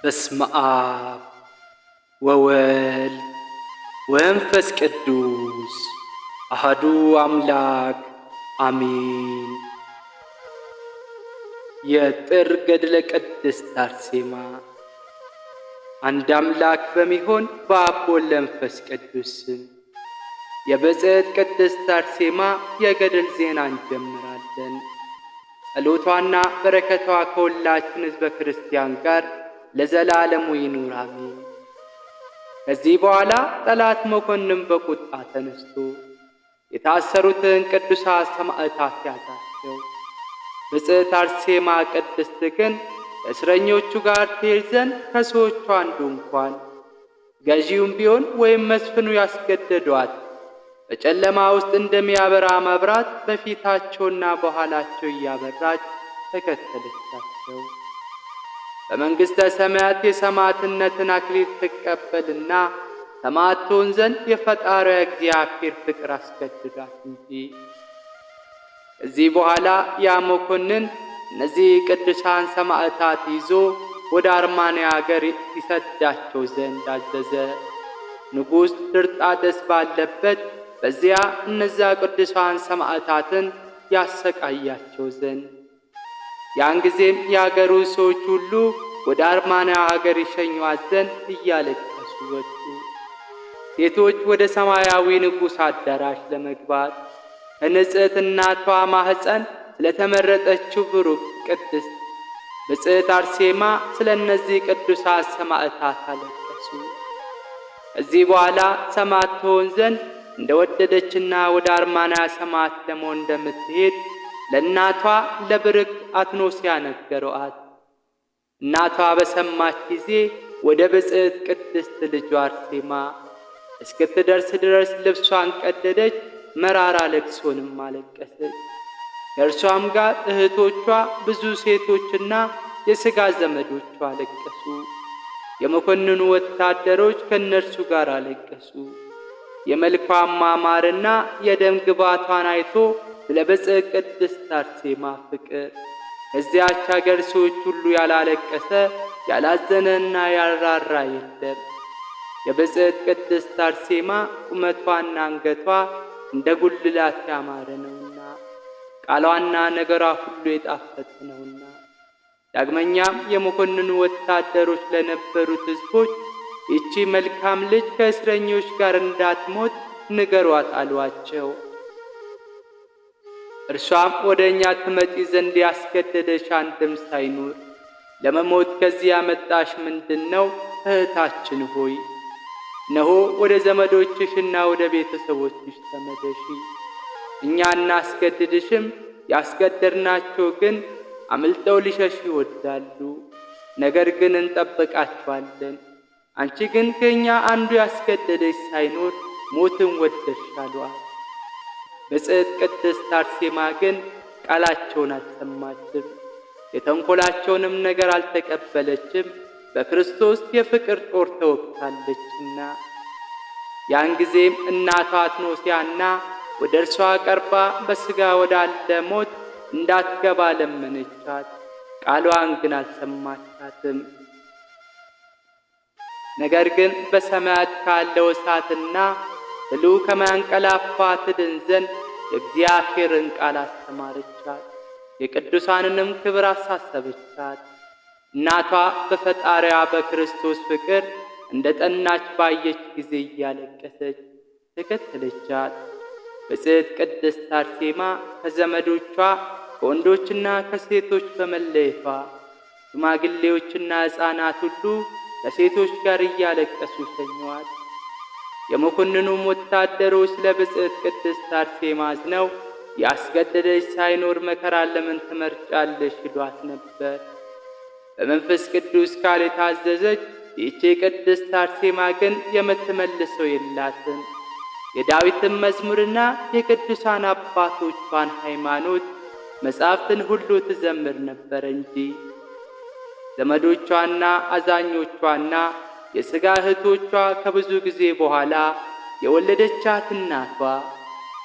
በስመ አብ ወወልድ ወመንፈስ ቅዱስ አሐዱ አምላክ አሜን። የጥር ገድለ ቅድስት አርሴማ። አንድ አምላክ በሚሆን በአብ ወወልድ ወመንፈስ ቅዱስ ስም የብጽዕት ቅድስት አርሴማ የገድል ዜና እንጀምራለን። ጸሎቷና በረከቷ ከሁላችን ሕዝበ ክርስቲያን ጋር ለዘላለሙ ይኑር አሜን። ከዚህ በኋላ ጠላት መኮንን በቁጣ ተነስቶ የታሰሩትን ቅዱሳት ሰማዕታት ያዛቸው። ብጽዕት አርሴማ ቅድስት ግን ከእስረኞቹ ጋር ትሄድ ዘንድ ከሰዎቹ አንዱ እንኳን ገዢውም ቢሆን ወይም መስፍኑ ያስገደዷት በጨለማ ውስጥ እንደሚያበራ መብራት በፊታቸውና በኋላቸው እያበራች ተከተለቻቸው። በመንግሥተ ሰማያት የሰማዕትነትን አክሊል ትቀበልና ሰማዕት ትሆን ዘንድ የፈጣሪዋ እግዚአብሔር ፍቅር አስገድዳት እንጂ። ከዚህ በኋላ ያ መኮንን እነዚህ ቅዱሳን ሰማዕታት ይዞ ወደ አርማንያ አገር ይሰዳቸው ዘንድ አዘዘ። ንጉሥ ድርጣድስ ባለበት በዚያ እነዚያ ቅዱሳን ሰማዕታትን ያሰቃያቸው ዘንድ። ያን ጊዜም የአገሩ ሰዎች ሁሉ ወደ አርማንያ አገር ይሸኟት ዘንድ እያለቀሱ ወጡ። ሴቶች ወደ ሰማያዊ ንጉሥ አዳራሽ ለመግባት ከንጽሕት እናቷ ማኅፀን ስለተመረጠችው ብሩክ ቅድስት ብጽዕት አርሴማ ስለ እነዚህ ቅዱሳት ሰማዕታት አለቀሱ። ከዚህ በኋላ ሰማዕት ትሆን ዘንድ እንደወደደችና ወደ አርማንያ ሰማዕት ለመሆን እንደምትሄድ ለእናቷ ለብርክት አትኖሲያ ነገሯት። እናቷ በሰማች ጊዜ ወደ ብጽዕት ቅድስት ልጇ አርሴማ እስክትደርስ ድረስ ልብሷን ቀደደች፣ መራራ ለቅሶንም አለቀሰች። ከእርሷም ጋር እህቶቿ ብዙ ሴቶችና የሥጋ ዘመዶቿ አለቀሱ። የመኮንኑ ወታደሮች ከእነርሱ ጋር አለቀሱ። የመልኳን ማማርና የደም ግባቷን አይቶ ስለ ብጽዕት ቅድስት አርሴማ ፍቅር ከዚያች አገር ሰዎች ሁሉ ያላለቀሰ ያላዘነና ያልራራ የለም። የብጽዕት ቅድስት አርሴማ ቁመቷና አንገቷ እንደ ጉልላት ያማረ ነውና ቃሏና ነገሯ ሁሉ የጣፈጠ ነውና። ዳግመኛም የመኮንኑ ወታደሮች ለነበሩት ሕዝቦች ይቺ መልካም ልጅ ከእስረኞች ጋር እንዳትሞት ንገሯት አሏቸው። እርሷም ወደ እኛ ትመጪ ዘንድ ያስገደደሽ አንድም ሳይኖር ለመሞት ከዚህ ያመጣሽ ምንድን ነው? እህታችን ሆይ እነሆ ወደ ዘመዶችሽና ወደ ቤተሰቦችሽ ተመለሺ። እኛ እናስገድድሽም፣ ያስገደድናቸው ግን አምልጠው ሊሸሹ ይወዳሉ። ነገር ግን እንጠብቃቸዋለን። አንቺ ግን ከእኛ አንዱ ያስገደደሽ ሳይኖር ሞትን ወደድሽ አሏት። ብጽዕት ቅድስት አርሴማ ግን ቃላቸውን አልሰማችም፣ የተንኮላቸውንም ነገር አልተቀበለችም፣ በክርስቶስ የፍቅር ጦር ተወግታለችና። ያን ጊዜም እናቷ አትኖሲያና ወደ እርሷ ቀርባ በሥጋ ወዳለ ሞት እንዳትገባ ለመነቻት። ቃሏን ግን አልሰማቻትም። ነገር ግን በሰማያት ካለው እሳትና ትሉ ከማያንቀላፋ ትድን ዘንድ የእግዚአብሔርን ቃል አስተማረቻት፣ የቅዱሳንንም ክብር አሳሰበቻት። እናቷ በፈጣሪዋ በክርስቶስ ፍቅር እንደ ጠናች ባየች ጊዜ እያለቀሰች ተከተለቻት። ብጽዕት ቅድስት አርሴማ ከዘመዶቿ ከወንዶችና ከሴቶች በመለየቷ ሽማግሌዎችና ሕፃናት ሁሉ ከሴቶች ጋር እያለቀሱ ሸኘዋት። የመኮንኑም ወታደሮች ስለ ብጽዕት ቅድስት አርሴማ አዝነው ያስገደደች ሳይኖር መከራ ለምን ትመርጫለሽ ይሏት ነበር። በመንፈስ ቅዱስ ቃል የታዘዘች ይህቺ ቅድስት አርሴማ ግን የምትመልሰው የላትም። የዳዊትን መዝሙርና የቅዱሳን አባቶቿን ሃይማኖት መጻሕፍትን ሁሉ ትዘምር ነበር እንጂ። ዘመዶቿና አዛኞቿና የሥጋ እህቶቿ ከብዙ ጊዜ በኋላ የወለደቻት እናቷ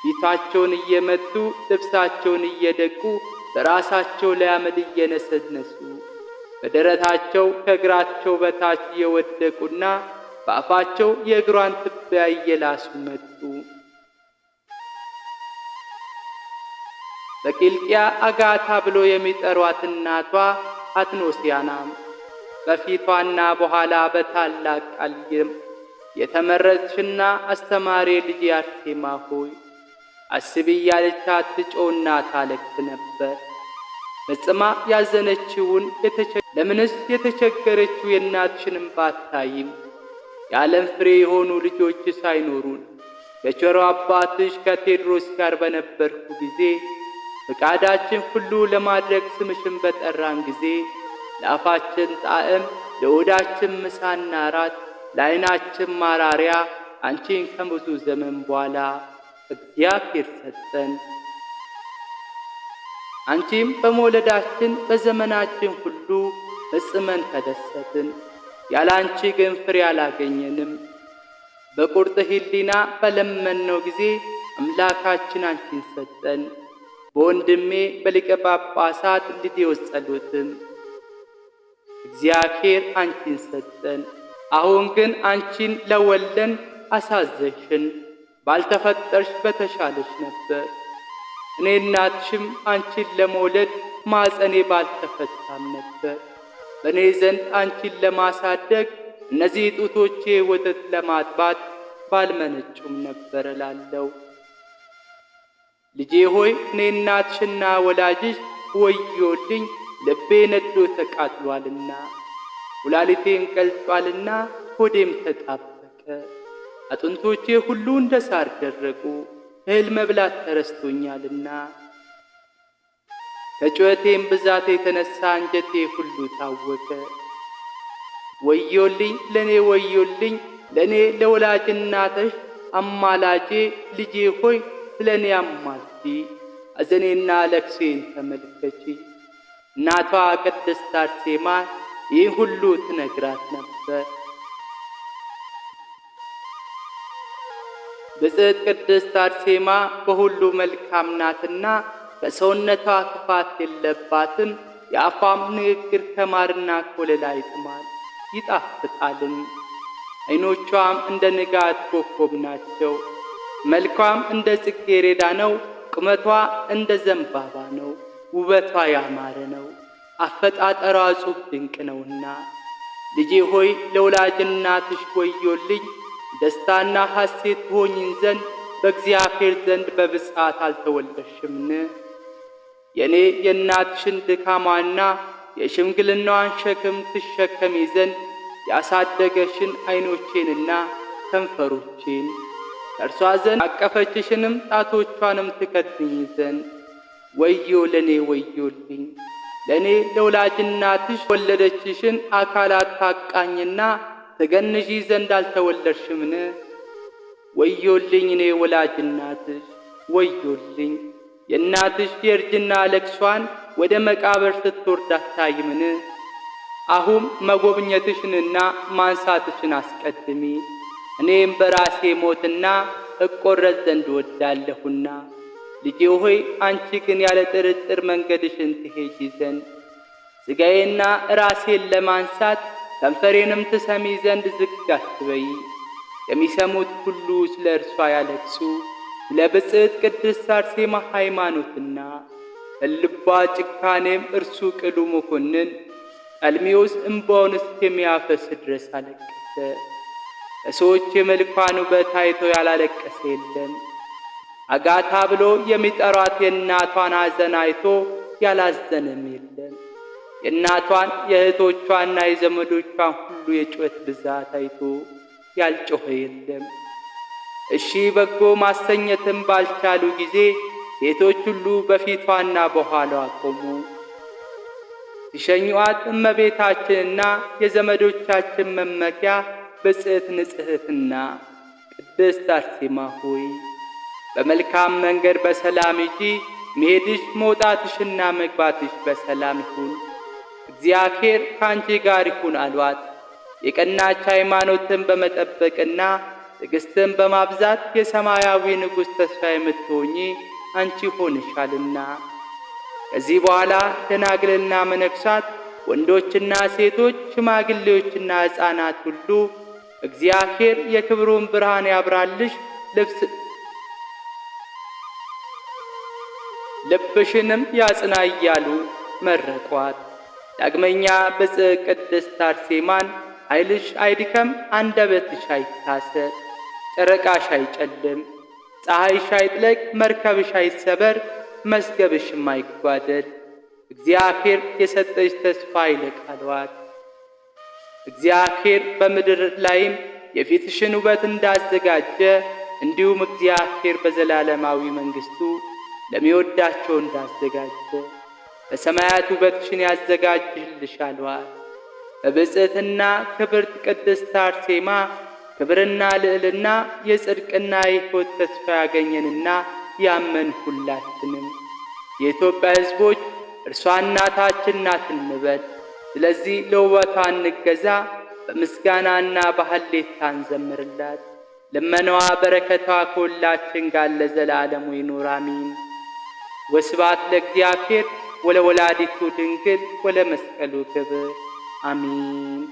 ፊታቸውን እየመቱ ልብሳቸውን እየደቁ በራሳቸው ላይ አመድ እየነሰነሱ በደረታቸው ከእግራቸው በታች እየወደቁና በአፋቸው የእግሯን ትቢያ እየላሱ መጡ። በቂልቅያ አጋታ ብሎ የሚጠሯት እናቷ አትኖሲያናም በፊቷና በኋላ በታላቅ ቃል የተመረጥሽና አስተማሪ ልጄ አርሴማ ሆይ አስቢ እያለቻት ትጮህና ታለቅስ ነበር። ፈጽማ ያዘነችውን ለምንስ የተቸገረችው የእናትሽን እንባ አታይም? የዓለም ፍሬ የሆኑ ልጆች ሳይኖሩን ከቸሮ አባትሽ ከቴዎድሮስ ጋር በነበርኩ ጊዜ ፈቃዳችን ሁሉ ለማድረግ ስምሽን በጠራን ጊዜ ለአፋችን ጣዕም፣ ለሆዳችን ምሳና ራት፣ ለዓይናችን ማራሪያ አንቺን ከብዙ ዘመን በኋላ እግዚአብሔር ሰጠን። አንቺም በመውለዳችን በዘመናችን ሁሉ ፈጽመን ተደሰትን። ያለ አንቺ ግን ፍሬ አላገኘንም። በቁርጥ ሕሊና በለመነው ጊዜ አምላካችን አንቺን ሰጠን። በወንድሜ በሊቀ ጳጳሳት ልዴዎስ ጸሎትም እግዚአብሔር አንቺን ሰጠን። አሁን ግን አንቺን ለወለን አሳዘንሽን። ባልተፈጠርሽ በተሻለሽ ነበር። እኔ እናትሽም አንቺን ለመውለድ ማፀኔ ባልተፈታም ነበር። በእኔ ዘንድ አንቺን ለማሳደግ እነዚህ ጡቶቼ ወተት ለማጥባት ባልመነጩም ነበር እላለሁ። ልጄ ሆይ እኔ እናትሽና ወላጅሽ ወዮልኝ፣ ልቤ ነዶ ተቃጥሏልና፣ ኩላሊቴን ቀልጧልና፣ ሆዴም ተጣበቀ። አጥንቶቼ ሁሉ እንደ ሳር ደረቁ፣ እህል መብላት ተረስቶኛልና። ከጩኸቴም ብዛት የተነሳ አንጀቴ ሁሉ ታወከ። ወዮልኝ ለእኔ ወዮልኝ ለእኔ ለወላጅ እናትሽ አማላጄ ልጄ ሆይ ስለ እኔ አማልጂ፣ አዘኔና ለቅሴን ተመልከቺ። እናቷ ቅድስት አርሴማ ይህ ሁሉ ትነግራት ነበር። ብጽዕት ቅድስት አርሴማ በሁሉ መልካም ናትና በሰውነቷ ክፋት የለባትም። የአፏም ንግግር ከማርና ከወለላ ይጥማል ይጣፍጣልም። ዓይኖቿም እንደ ንጋት ኮከብ ናቸው። መልኳም እንደ ጽጌረዳ ነው። ቁመቷ እንደ ዘንባባ ነው። ውበቷ ያማረ ነው። አፈጣጠሯ እጹብ ድንቅ ነውና ልጄ ሆይ ለወላጅ እናትሽ ወዮልኝ፣ ደስታና ሐሴት ትሆኚን ዘንድ በእግዚአብሔር ዘንድ በብፅዓት አልተወለድሽምን? የእኔ የእናትሽን ድካሟና የሽምግልናዋን ሸክም ትሸከሚ ዘንድ ያሳደገሽን ዓይኖቼንና ከንፈሮቼን ከእርሷ ዘንድ አቀፈችሽንም ጣቶቿንም ትከድኝ ዘንድ ወዮ ለእኔ ወዮልኝ። ለእኔ ለወላጅ እናትሽ ወለደችሽን አካላት ታቃኝና ትገንዢ ዘንድ አልተወለድሽምን? ወዮልኝ እኔ ወላጅ እናትሽ ወዮልኝ። የእናትሽ የእርጅና ለቅሷን ወደ መቃብር ስትወርድ አታይምን? አሁን መጎብኘትሽንና ማንሳትሽን አስቀድሚ። እኔም በራሴ ሞትና እቆረጥ ዘንድ ወዳለሁና ልጄ ሆይ አንቺ ግን ያለ ጥርጥር መንገድሽን ትሄጂ ዘንድ ሥጋዬና ራሴን ለማንሳት ከንፈሬንም ትሰሚ ዘንድ ዝግ አትበይ። የሚሰሙት ሁሉ ስለ እርሷ ያለቅሱ፣ ስለ ብጽዕት ቅድስት አርሴማ ሃይማኖትና ከልቧ ጭካኔም እርሱ ቅሉ መኮንን ቀልሜዎስ እምባውን እስከሚያፈስ ድረስ አለቀሰ። ከሰዎች የመልኳን ውበት አይቶ ያላለቀሰ የለም። አጋታ ብሎ የሚጠሯት የእናቷን ሐዘን አይቶ ያላዘነም የለም። የእናቷን የእህቶቿና የዘመዶቿን ሁሉ የጩኸት ብዛት አይቶ ያልጮኸ የለም። እሺ በጎ ማሰኘትም ባልቻሉ ጊዜ ሴቶች ሁሉ በፊቷና በኋላዋ ቆሙ። ሲሸኙአት እመቤታችንና የዘመዶቻችን መመኪያ ብጽዕት ንጽሕትና ቅድስት አርሴማ ሆይ በመልካም መንገድ በሰላም ሂጂ፣ መሄድሽ መውጣትሽና መግባትሽ በሰላም ይሁን፣ እግዚአብሔር ከአንቺ ጋር ይሁን አሏት። የቀናች ሃይማኖትን በመጠበቅና ትዕግስትን በማብዛት የሰማያዊ ንጉሥ ተስፋ የምትሆኚ አንቺ ሆንሻልና። ከዚህ በኋላ ደናግልና መነኩሳት ወንዶችና ሴቶች፣ ሽማግሌዎችና ሕፃናት ሁሉ እግዚአብሔር የክብሩን ብርሃን ያብራልሽ፣ ልብስ ልብሽንም ያጽና እያሉ መረቋት። ዳግመኛ ብፅዕት ቅድስት አርሴማን ኃይልሽ አይድከም፣ አንደበትሽ አይታሰር፣ ጨረቃሽ አይጨልም፣ ፀሐይሽ አይጥለቅ፣ መርከብሽ አይሰበር፣ መዝገብሽም አይጓደል፣ እግዚአብሔር የሰጠሽ ተስፋ ይለቅ አሏት። እግዚአብሔር በምድር ላይም የፊትሽን ውበት እንዳዘጋጀ እንዲሁም እግዚአብሔር በዘላለማዊ መንግሥቱ ለሚወዳቸው እንዳዘጋጀ በሰማያት ውበትሽን ያዘጋጅልሽ አሏት። በብፅዕትና ክብርት ቅድስት አርሴማ ክብርና ልዕልና የጽድቅና የሕይወት ተስፋ ያገኘንና ያመን ሁላችንም የኢትዮጵያ ሕዝቦች እርሷ እናታችን ናት እንበል። ስለዚህ ለውበቷ እንገዛ፣ በምስጋናና በሐሌታ እንዘምርላት። ልመናዋ በረከቷ ከሁላችን ጋር ለዘላለሙ ይኑር አሚን። ወስብሐት ለእግዚአብሔር ወለወላዲቱ ድንግል ወለመስቀሉ ክብር አሚን።